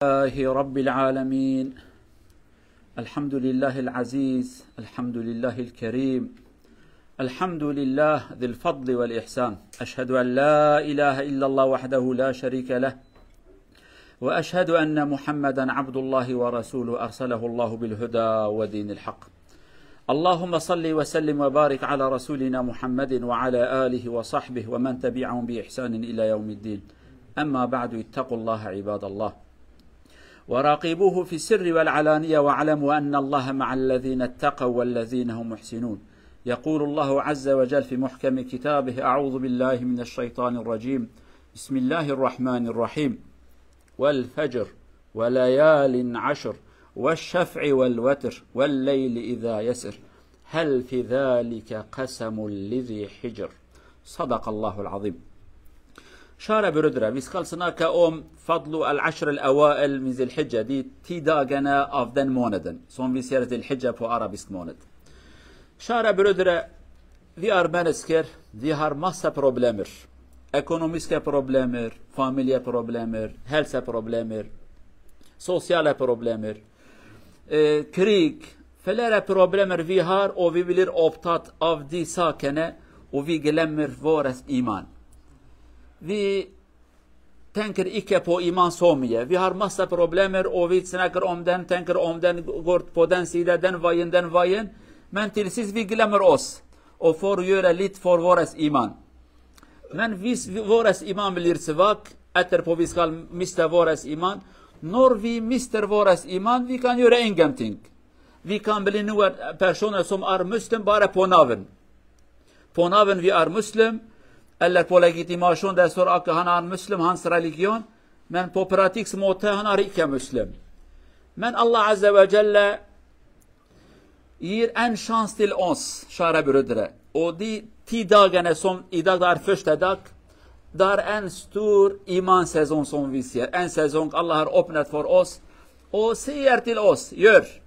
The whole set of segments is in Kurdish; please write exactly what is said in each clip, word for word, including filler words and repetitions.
لله رب العالمين. الحمد لله العزيز، الحمد لله الكريم، الحمد لله ذي الفضل والإحسان. أشهد أن لا إله إلا الله وحده لا شريك له، وأشهد أن محمدا عبد الله ورسوله أرسله الله بالهدى ودين الحق. اللهم صل وسلم وبارك على رسولنا محمد وعلى آله وصحبه ومن تبعهم بإحسان إلى يوم الدين. أما بعد، اتقوا الله عباد الله، وراقبوه في السر والعلانية، واعلموا أن الله مع الذين اتقوا والذين هم محسنون. يقول الله عز وجل في محكم كتابه: أعوذ بالله من الشيطان الرجيم. بسم الله الرحمن الرحيم. والفجر وليال عشر والشفع والوتر والليل إذا يسر هل في ذلك قسم لذي حجر. صدق الله العظيم. Şare bürüdre, vîskal sinake om fadlu el eşr el ewail min Zilhicce dî tî dagene avden monedin. Son vî ser Zilhicce po arabisk moned. Şare bürüdre, vî armeniskir, vî har masa problemir. Ekonomiske problemir, familiye problemir, helse problemir, sosyale problemir. E, krik, felere problemir vî har o vî bilir optat av dî sakene o vî gilemir vores iman. Vî tenkir ike po iman somiye. Vî har masa problemir o vî sinekir omden, tenkir omden, gort poden sîde den vayin, den vayin. Men tilsiz vî gilemir os. O for yöre lit for vores iman. Men vîs vores iman bilir sivak, eter po vîskal miste vores iman, nor vî mister vores iman, vî kan yöre ingenting. Vî kan bilî niwer persone som ar muslim bare ponavin. Ponavin vî ar muslim, eller po legitimasyonde sor ake han ar muslim, han sreligion, men po pratik smote han ar ike muslim. Men Allah Azze ve Celle yir en şans til ons şare bürüdre. O di tî dagene som îdak dar fişte dak, dar en stur iman sezon son vîsyer. En sezon Allah har opnet for os. O si yer til os, yör.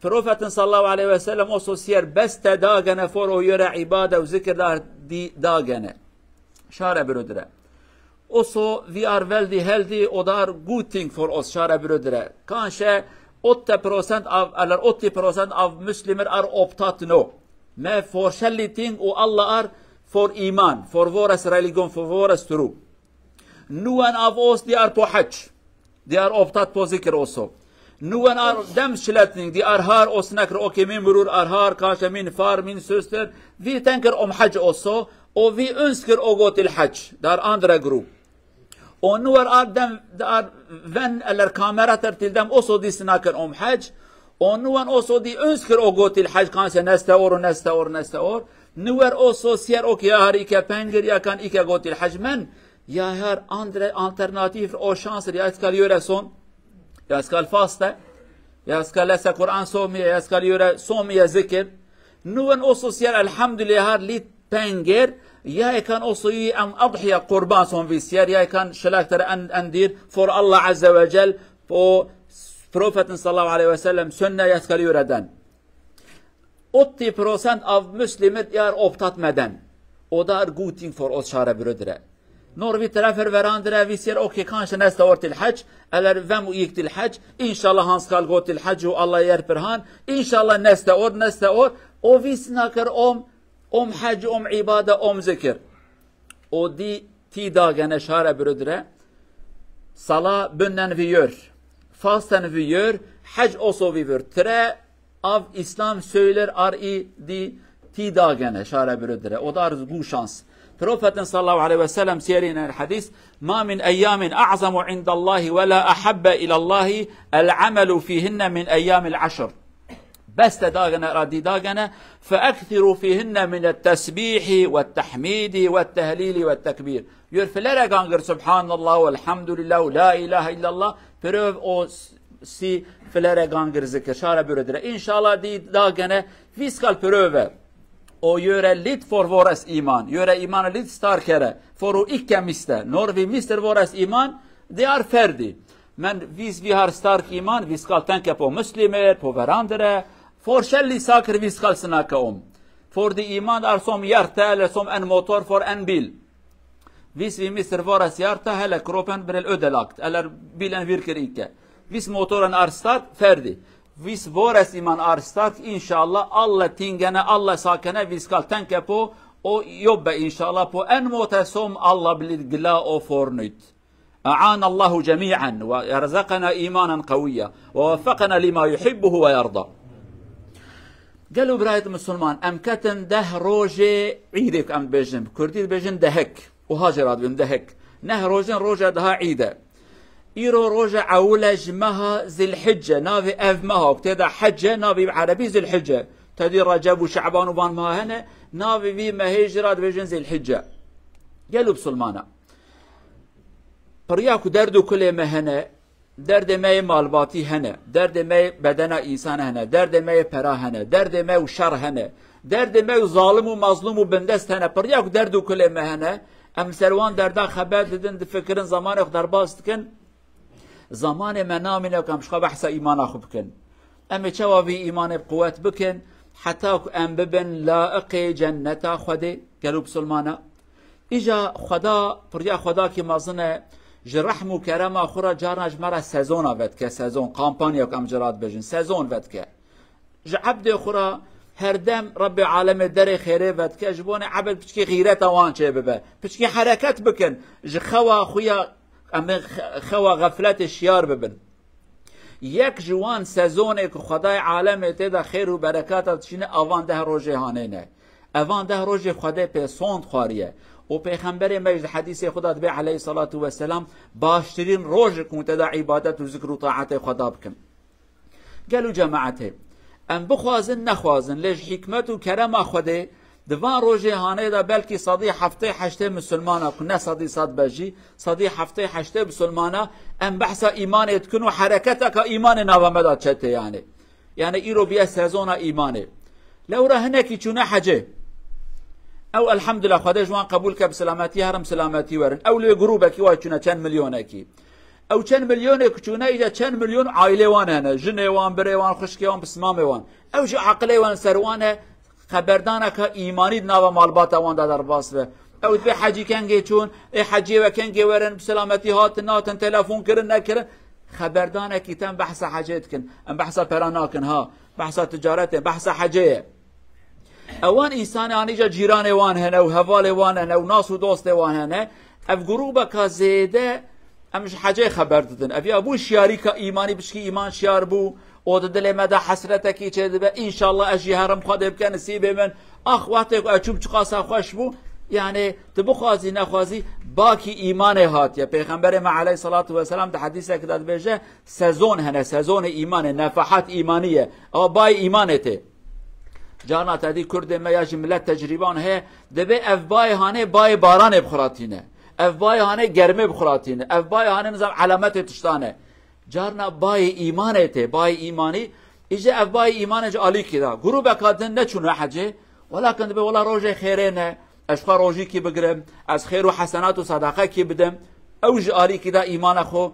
Profetin sallallahu aleyhi ve sellem o sosiyer beste dagene for o yöre ibade û zikir dar di dagene. Şare bürüdre. Oso vî ar veldî heldî o dar guting for os şare bürüdre. Kanşe otte procent av, eller otti procent av muslimir ar optat no. Me for şelliting u Allah ar for iman, for vores religion, for vores tru. Nuen av os di ar po hec. Di ar optat po zikir oso. Nuen ar dem şiletning, di ar har os nekir, oke min murur ar har, kaşe min far, min söster. Vi tenkir om hec oso, o vi önskir o gotil hec. Dar andre grup. O nuer ar dem, dar ven eller kamera ter til dem oso di sinakir om hec. O nuen oso di önskir o gotil hec, kanse neste or, neste or, neste or. Nuer oso sier oke ya har ike pengir ya kan ike gotil hec men. Ya her andre alternatif o şansir, ya skal yöre son, ya skal faste, ya skal lese Kur'an somiye, ya skal yöre somiye zikir. Nuen o sosiyer elhamdülillah har lit penger, ya ekan o soyi em adhiya kurban son visiyer, ya ekan şelakter en, endir for Allah Azze ve Cel, o Profetin sallallahu aleyhi ve sellem sünne ya skal yöreden. Otti prosent av muslimir yar optat meden. O dar guting for os şare bürüdre. Nor vi terefer verandre vi sier oke kanşe neste or til hec, eller vem u yik til hec, inşallah han skal go til hec u Allah yer pirhan, inşallah neste or, neste or, o vi sinakir om, om hec, om ibade, om zikir. O di tî dagene şare bürüdre, sala bünnen vi yör, fasten vi yör, hec oso vi vir. Tire av İslam söyler ar i di tî dagene şare bürüdre. O dar gu şans. Profetin sallallahu aleyhi ve sellem siyerine el hadis, ma min eyyamin a'zamu indallahi ve la ahabbe ilallahi el amelu fihinne min eyyamil aşr. Beste dagene ra dî dagene, fe ekthiru fihinne min et tesbihi ve tehmidi ve tehlili ve tekbir. Yör filere gangir subhanallah ve elhamdülillah ve la ilahe illallah. Piröv o s-, si filere gangir zikir. Şare bürüdre. İnşallah dî dagene viskal piröve. O yöre lit for vores iman. Yöre iman lit star kere. Foru ikke miste. Nor vi mister vores iman, diar ferdi. Men vîs vî har stark îman, vîskal tenke po muslimir, po verandire, for şellî sakir vîskal sinake om. For di îman ar som yerte, le som en motor, for en bil. Hvis vi mister våra siarta hele kroppen blir ødelagt, eller bilen virker ikke. Hvis motoren er start, ferdig. Hvis våres iman er start, inşallah, alle tingene, alle sakene, vi skal tenke på og jobbe, inşallah, på en måte som alle blir glad og fornøyd. أعان الله جميعا ورزقنا إيمانا قويا ووفقنا لما يحبه ويرضى. Gelo birayet Musulman, em ketin deh rojê îdê ku em dibêjin. Bi Kurdî dibêjin dehik. Û ha jê re dibêjin dehik. Neh rojên roja daha îd e. Îro roja ewil e ji meha Zilhicce. Navê ev meha ku tê de hecce, navê bi erebî Zilhicce. Tedî Receb û Şeban û van meha hene. Navê vî mehê jê re dibêjin Zilhicce. Gelo Musulmana. Piriya ku derd û kulê me hene, derdê me yê malbatî hene, derdê me yê bedena însan hene, derdê me yê pera hene, derdê me û şer hene, derdê me û zalim û mazlûm û bindest hene, piriya ku derd û kulê me hene, em ser wan derda xeber didin, difikirin, zamanê xwe derbas dikin, zamanê me namîne ku em ji xwe behsa îmana xwe bikin. Em ê çawa vî îmanê bi quwet bikin, heta ku em bibin laiqê cenneta Xwedê? Gelo Musulmana? Îja Xweda, piriya Xweda kî mezin e, ji rehm û kerema xwe re carna ji me re sezona vedike, sezon, kampanya ku em ji re dibêjin, sezon vedike. Ji ebdê xwe re herdem Rebbê alemê derê xêrê vedike, ji bo ne ebd piçkî xîreta wan çê bibe, piçkî hereket bikin, ji xewa xwe ya, em ê xe-, xewa xefletê şiyar bibin. Yek ji wan sezonê ku Xwedayê alemê tê de xêr û berekata dişîne, evan deh rojê hanê ne. Evan deh rojê Xwedê pê sond xwariye. Û Pêxemberê me ji hedîsê xwe de dibê aleyhissalatu vesselam, baştirîn roj e ku tê de îbadet û zikr û taetê Xweda bikin. Gelo cemaetê, em bixwazin nexwazin, lê ji hikmet û kerema Xwedê di van rojê hanê de belkî sedî heftê heştê misilmana, ku ne sedî sed be jî, sedî heftê heştê misilmana em behsa îmanê dikin û hereketeka îmanê nava me de çetê yanê. Yanê îro biye sezona îmanê. Lewra hinekî çûne hecê. Ew elhamdulillah Xwedê ji wan qebûl ke bi silametî herin, silametî werin. Ew lê grûbekî wa çûne çend milyonekî. Ew çend milyonê ku çûne, îca çend milyon aîlê wan hene. Jinê wan, birê wan, xwişkê wan, pismamê wan. Ew jî aqilê wan ser wan e, xeberdaneke îmanî di nava malbata wan de derbas be. Ew dibê hecî kengê çûn, ê heciyê we kengê werin, bi selametî hatin, natin, telefon kirin, nekirin. Xeberdanekî te em behsa hecê dikin. Em behsa pera nakin ha. Behsa ticaretê, behsa hecê ye. Ewan însanê anîca cîranê wan hene û hevalê wan hene û nas û dostê wan hene. Ev grûbeka zêde em ji hecê xeber didin. Ev ya bû şiyarîka îmanî, pişkî îman şiyar bû. Û di dilê me de hesretekî çêdibe. Înşallah ez jî herim Xwedê bike nisîbê min. Ax, wextê ku ez çûm çiqasa xweş bû. Yanê tu bixwazî nexwazî bakî îmanê hatiye. Pêxemberê me aleyhissalatu vesselam di hedîsekî de dibêje, sezon hene, sezonê îmanê, nefahat îmanî ye. Ew bayê îmanê tê. Carna te dî Kurdê me ya jî milet tecrîban heye, dibê ev bayê hanê bayê baranê bi xwe re tîne. Ev bayê hanê germê bi xwe re tîne. Ev bayê hanê nizam elametê tiştan e. Carna bayê îmanê tê, bayê îmanî, îje ev bayê îmanê ji alîkî de. Grûbeka din neçûne hecê, welakin dibê wela rojê xêrê ne, ez ji xwe rojîkî bigirim, ez xêr û hesenat û sedaqekî bidim. Ew ji alîkî de îmana xwe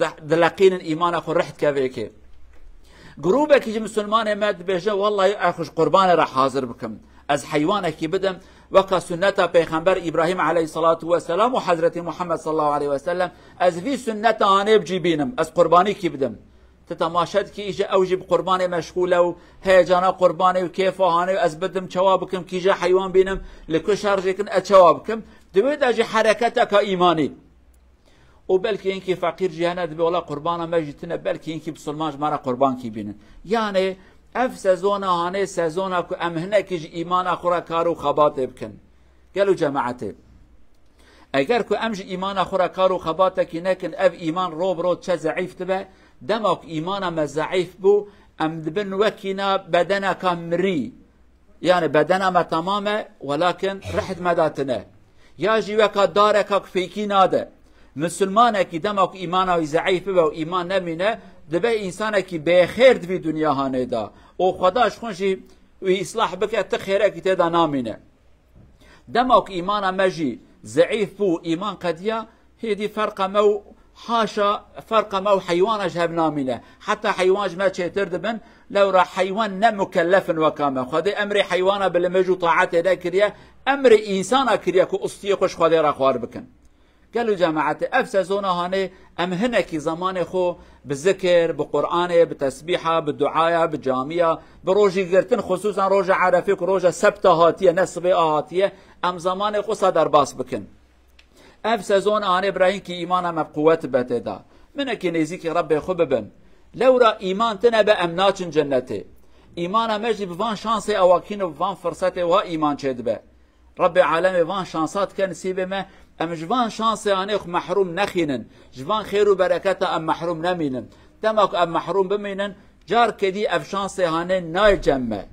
di-, dileqînin, îmana xwe rih dike vê yekê. Grûbekî ji misilmanê me dibêje, wellahî ez xwe ji qurbanê re hazir bikim. Ez heywanekî bidim, weka sunneta Pêxember Îbrahîm aleyhissalatu vesselam û Hezretî Muhammed sallallahu aleyhi ve sellem, ez vî sunneta hanê bi cî bînim, ez qurbanîkî bidim. Ti temaşe dikî, îje ew jî bi qurbanê meşxûl e û heyecana qurbanê û kêfa hanê û ez bidim, çawa bikim, kîje heywan bînim, li ku şerjê kin, ez çawa bikim? Di wê de jî hereketeka îmanî. Û belkî hinkî feqîr jî hene, dibê wela qurbana me jî tune, belkî hinkî bisilman ji me re qurbankî bînin. Yanê ev sezona hanê sezona ku em hinekî ji îmana xwe re kar û xebatê bikin. Gelo cemaetê, eger ku em ji îmana xwe re kar û xebatekî nekin, ev îman ro bi ro diçe zeîf dibe, dema ku îmana me zeîf bû, em dibin wekîna bedeneka mirî. Yani bedena me tamam e, welakin rih di me de tune. Ya jî weka dareka ku fêkî nade. Misilmanekî dema ku îmana wî zeîf bibe û îman nemîne, dibe însanekî bêxêr di vî dinya hanê de. Û Xweda ji xwe jî wî îslah bike, ti xêrekî tê de namîne. Dema ku îmana me jî zeîf bû, îman qediya, hêdî ferqa me û haşa ferqa me û heywana ji hev namîne. Heta heywan ji me çêtir dibin, lewra heywan ne mukellef in weka me. Xwedê emrê heywana bi limêj û taetê nekiriye, Emrê însana kiriye ku ustiyê xwe ji Xwedê re xwar bikin. Gelo cemaetê, ev sezona hanê em hinekî zemanê xwe bi zikir, bi Qur'anê, bi tesbîha, bi duaya, bi camiya, bi rojî girtin, xisûsan roja Erefê ku roja sebta hatiye, ne sibê a hatiye, em zemanê xwe sa derbas bikin. Ev sezon anê bira hinkî îmana me bi quwet be tê de. Minekî nêzîkî Rebbê xwe bibin. Lewra îman tine be em naçin cennetê. Îmana me jî bi van şansê ewakîn û bi van firsetê wa îman çêdibe. Rebbê alemê van şansa dike nisîbê me, em ji van şansê anê xwe mehrûm nexînin. Ji van xêr û bereketa em mehrûm nemînin. Dema ku em mehrûm bimînin, carkê dî ev şansê hanê nayê cem me.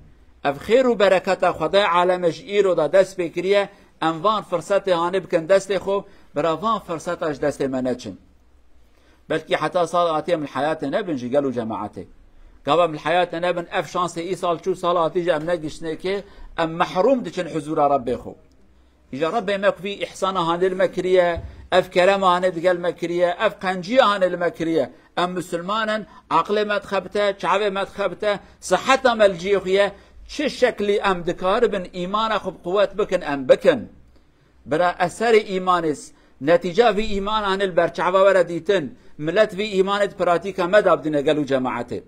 Ev xêr û bereketa Xwedayê aleme ji îro de dest pê kiriye, em van firsetê hanê bikin destê xwe, bira van firseta ji destê me neçin. Belkî heta sal atiye em li heyatê nebin jî gelo cemaetê. Gava em li heyatê nebin, ev şansê îsal çû, sal atî jî em negiştinê kê, em mehrûm diçin huzûra Rebbê xwe. Îja Rebbê me ku vî îhsana hanê li me kiriye, ev kerema hanê digel me kiriye, ev qenciya hanê li me kiriye. Em misilman in, aqilê me dixebite, çavê me dixebite, siheta me li cihê xwe ye. Çi şeklî em dikaribin îmana xwe bi quwet bikin, em bikin. Bira eserê îmanê, netîca vî îmana hanê li ber çava were dîtin, milet vî îmanê di pratîka me de bidîne gelo cemaetê.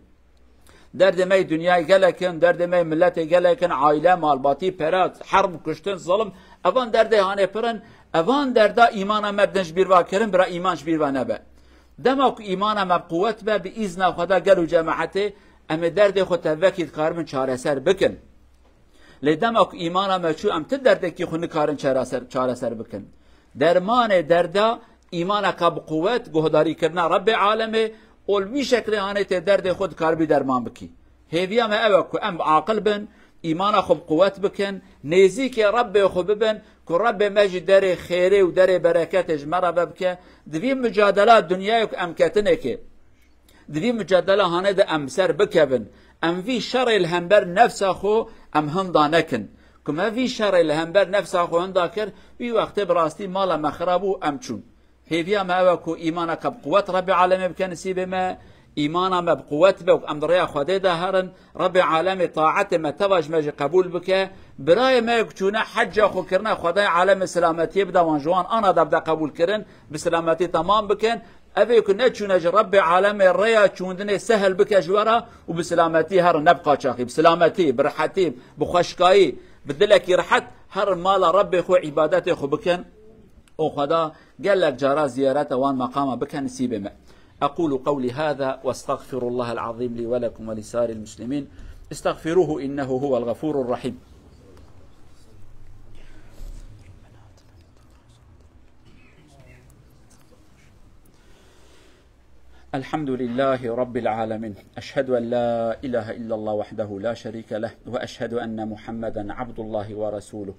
Derdê me yê dinyayê gelek in, derdê me yê miletê gelek in, aîle, malbatî, pere, herb, kuştin, zilim, evan derdê hanê pir in, evan derda îmana me bidin ji bîr va kirin, bira îman ji bîr va nebe. Dema ku îmana me bi quwet be, bi îzna Xweda gelo cemaetê, em ê derdê xwe tevekî dikaribin çareser bikin. Lê dema ku îmana me çû, em ti derdekî xwe nikarin çareser, çareser bikin. Dermanê derda îmaneka bi quwet, guhdarîkirina Rebbê alemê û li vî şeklê hanê tê derdê xwe dikaribî derman bikî. Hêviya me ew e ku em bi aqil bin, îmana xwe bi quwet bikin, nêzîkê Rebbê xwe bibin ku Rebbê me jî derê xêrê û derê bereketê ji me re vebike, di vî micadela dinyayê ku em ketinê kê. Di vî micadela hanê de em bi ser bikevin. Em vî şerê li hember nefsa xwe em hinda nekin. Ku me vî şerê li hember nefsa xwe hinda kir, wî wextê bi rastî mala me xira bû, em çûn. Hêviya me ew e ku îmaneke bi quwet Rebbê alemê bike nisîbê me, îmana me bi quwet be û em di rêya Xwedê de herin, Rebbê alemê taetê me teva ji me jî qebûl bike, birayê me ku çûne hecca xwe kirine, Xwedayê alemê silametiyê bide wan, ji wan ana de bide qebûl kirin, bi silametî temam bikin, Evê ku neçûne ji Rebbê alemê rêya çûndinê sehel bike ji we re û bi silametî herin, ne bi qaçaxî, bi silametî, bi rihetî, bi xweşkayî, bi dilekî rihet herin mala Rebbê xwe, îbadetê xwe bikin û Xweda gelek cara ziyareta wan meqama bike nisîbê me. أقول قولي هذا وأستغفر الله العظيم لي ولكم ولسائر المسلمين. استغفروه إنه هو الغفور الرحيم. الحمد لله رب العالمين. أشهد أن لا إله إلا الله وحده لا شريك له، وأشهد أن محمدا عبد الله ورسوله،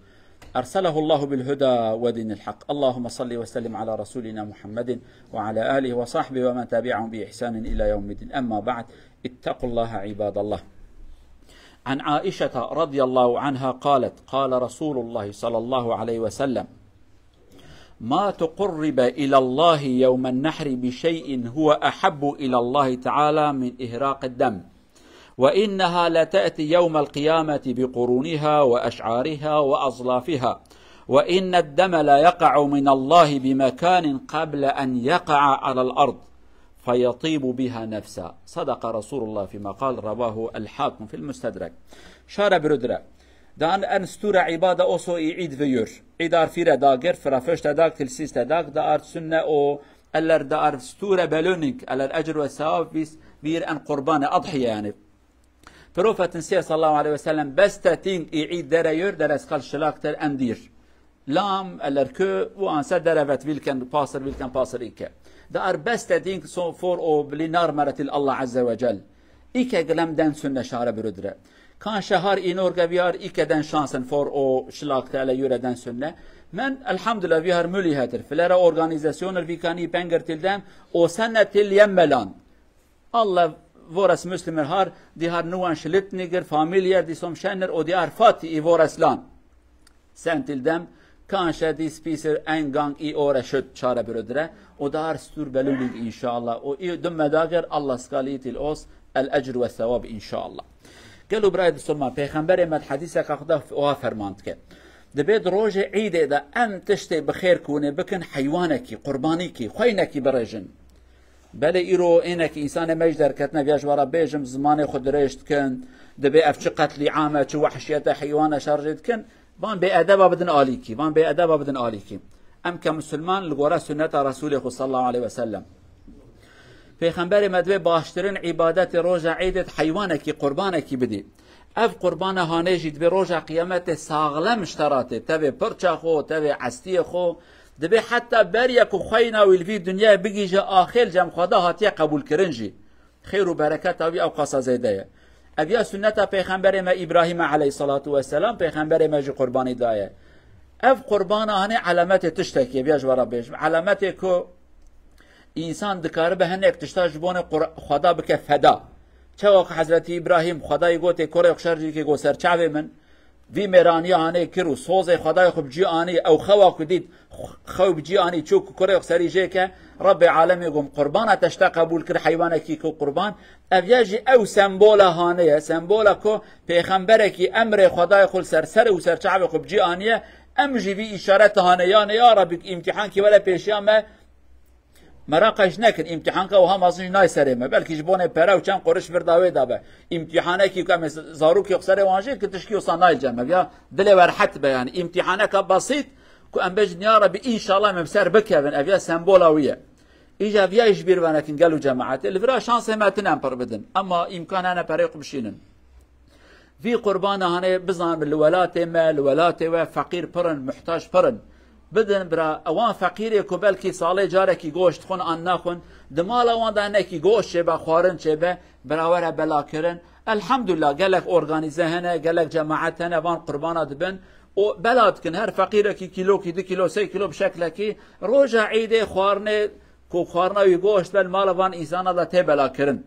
أرسله الله بالهدى ودين الحق. اللهم صل وسلم على رسولنا محمد وعلى آله وصحبه ومن تبعهم بإحسان إلى يوم الدين. أما بعد، اتقوا الله عباد الله. عن عائشة رضي الله عنها قالت: قال رسول الله صلى الله عليه وسلم: ما تقرب إلى الله يوم النحر بشيء هو أحب إلى الله تعالى من إهراق الدم، وإنها لتأتي يوم القيامة بقرونها وأشعارها وأظلافها، وإن الدم ليقع من الله بمكان قبل أن يقع على الأرض، فيطيب بها نفسا. صدق رسول الله فيما قال، رواه الحاكم في المستدرك. Şare birudire. Dan en stûre îbade oso î îd veyur. Îdar fîre dagir, firafeşte dag, tilsiste dag, da art sunne o, eller da art stûre beloning, eller ecr ve sevab vis, vir en qurbane adhiye yani. Profetin siye sallallahu aleyhi ve sellem beste ting î îd dere yur, dere skal şilak ter en dîr. Lam, eller kö, u anse dere vet vilken, pasir vilken, pasir îke. Da ar beste ting so for o bili nar meretil Allah azze ve cel. Îke gilem den sunne şare birudire. Kan şehar inor geviyar îke den şansen for o şilak tele yure den sunne. Men elhamdülillah vihar mülihetir. Filera organizasyonel vikani pengirtil dem o senetil yemmelan. Allah voras Müslümer har dihar nuwan şlit nigir familiyer disom şenir o dihar fati i voras lan. Sentil dem kanşe di spîsir en gang i ore şut çare birudire o dihar stûr belûlig inşallah. O i dum medager Allah skalitil os el ecr ve sevab inşallah. Gelo birayê disoman, Peyxemberê me di hedîseka xwe de oha ferman dike. Dibê di rojê Îdê de em tiştê bi xêr ku hûn ê bikin, heywanekî, qurbanîkî, xweynekî birêjin. Belê îro ênekî însanê me jî derketine, viya ji we re bêjim, zimanê xwe dirêj dikin, dibê ev çi qetlîam e, çi wehşiyete heywane şerjê dikin, van bêedeba bidin alîkî, van bêedeba bidin alîkî. Em ke misilman li gore sunneta Resûlê xwe sallallahu aleyhi ve sellem. Pêxemberê me divê baştirin îbadetê roja Îdê heywanekî, qurbanekî bidî. Ev qurbana hanê jî dibê roja qiyametê saxlem ji te re tê. Tevê pirça xwe, tevê estiyê xwe. Dibê heta beriya ku xweyna wî li vî dinyayê bigihîje axê li cem Xweda hatiye qebûlkirin jî. Xêr û bereketa wî ew qasa zêde ye. Ev ya sunneta Pêxemberê me Îbrahîm e aleyhissalatu vesselam, Pêxemberê me jî qurbanî daye. Ev qurbana hanê elemetê tiştekê, viya ji we re bêjim. Elemetê ku însan dikaribe hinek tişta ji bonê Qur-, Xweda bike feda. Çawa ku Hezretî Îbrahîm Xwedayê gotê, kurê xwe şerjî dike, got, ser çavê min, vî mêraniya hanê kir û sozê Xwedayê xwe bi cî anî, ew xewa ku dît, xew bi cî anî, çû ku kurê xwe serî jê ke, Rebbê alemê gom qurbana te ji te qebûl kir, heywanekî ku qurban. Ev ya jî ew sembola hanê ye, sembola ku pêxemberekî emrê Xwedayê xwe li ser serê û ser çavê xwe bi cî aniye, em jî vî îşareta hanê, yanê ya Rebbî, îmtîhankî were pêşiya me, Meraqa jî nekin, îmtîhanka wiha mezin jî nayê serê me. Belkî ji bonê pere û çend quriş vir da wê da be. Îmtîhanekî ku em ê zarokê xwe serê wan jê dikin, tişkî wisa nayê cem me. Ya dilê we rehet be, yanî îmtîhaneka besît ku em bêjin, ya Rebî, înşallah em bi ser bikevin. Ev ya sembola wî ye. Îja viya jî bîr venekin, gel û cemaetê. Li vira şansê me tune em pir bidin. Ema îmkan hene perê xwe bişînin. Vî qurbana hanê bizanin li welatê me, li welatê we feqîr pir in, muhtac pir in. Bidin bira, ewan feqîrê ku belkî salê carekî goşt dixwin an naxwin, di mala wan de hinekî goşt çêbe, xwarin çêbe, bira were belakirin. Elhamdulillah, gelek organîze hene, gelek cemaet hene, van qurbana dibin. Û bela dikin, her feqîrekî kîlokî, du kîlo, sê kîlo bi şeklekî, roja Îdê xwarinê ku xwarina wî goşt be, li mala van însana de tê belakirin.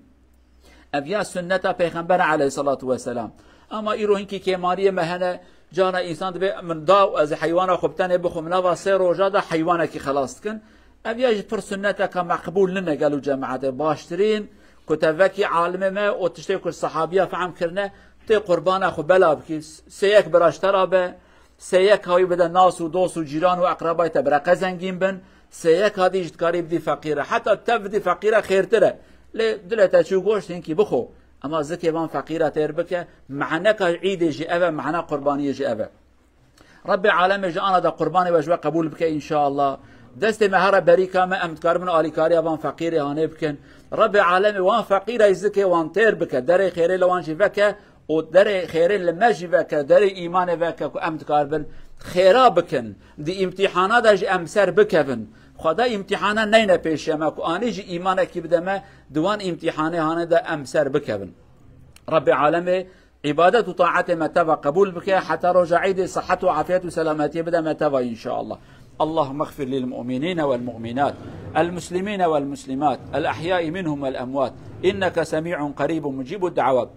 Ev ya sunneta Pêxember aleyhissalatu vesselam. Ama îro hinkî kêmariyê me hene, cara însan dibê min da û ez ê heywana xwe bi tenê bixwim, nava sê roja de heywanekî xelas dikin. Ev ya jî pir sunneteke meqbûl nine gel û cemaetê. Baştirîn ku te vekî alimê me û tiştê ku sahabiya fehm kirine, tê qurbana xwe bela bikî. Sêyek bira ji te re be, Sêyek hawî bide nas û dost û cîran û eqrebayê te bira qe zengîn bin, sêyek hadî jî dikarî bidî feqîre. Heta tev bidî feqîre xêrtir e. Lê dilê te çû goşt hinkî bixwe. Ema zikê van feqîre têr bike, mehneka îdê jî ev e, mehna qurbaniyê jî ev e. Rebbê alemê ji ana de qurbanê we ji we qebûl bike înşallah. Destê me here berîka me, em dikaribin alîkariya van feqîrê hanê bikin. Rebbê alemê wan feqîre zikê wan têr bike, derê xêrê li wan jî veke, û derê xêrê li me jî veke, derê îmanê veke ku em dikaribin xêra bikin, di îmtîhana de jî em ser bikevin. Xweda îmtîhana neyne pêşiya me ku anî jî îmanekî bide me, di wan îmtîhanê hanê de em ser bikevin. Rebbê alemê îbadet û taetê me teva qebûl bike, heta roja Îdê sihet û afiyet û selametiyê bide me teva înşallah. اللهم اغفر للمؤمنين والمؤمنات، المسلمين والمسلمات، الأحياء منهم والأموات، إنك سميع قريب مجيب الدعوات.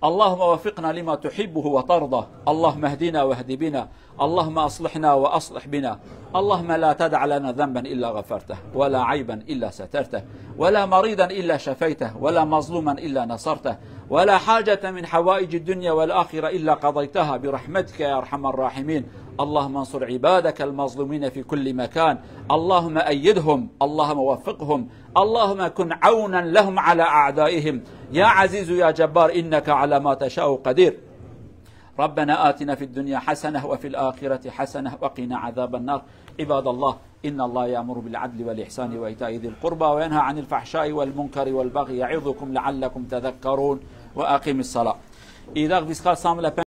اللهم وفقنا لما تحبه وترضى. اللهم اهدنا واهد بنا. اللهم أصلحنا وأصلح بنا. اللهم لا تدع لنا ذنبا إلا غفرته، ولا عيبا إلا سترته، ولا مريضا إلا شفيته، ولا مظلوما إلا نصرته، ولا حاجة من حوائج الدنيا والآخرة إلا قضيتها برحمتك يا أرحم الراحمين. اللهم انصر عبادك المظلومين في كل مكان. اللهم أيدهم. اللهم وفقهم. اللهم كن عونا لهم على أعدائهم. يا عزيز يا جبار، إنك على ما تشاء قدير. ربنا آتنا في الدنيا حسنة وفي الآخرة حسنة وقنا عذاب النار. عباد الله، إن الله يأمر بالعدل والإحسان وإيتاء ذي القربى وينهى عن الفحشاء والمنكر والبغي يعظكم لعلكم تذكرون. وأقم الصلاة. Îdax vîskar Samile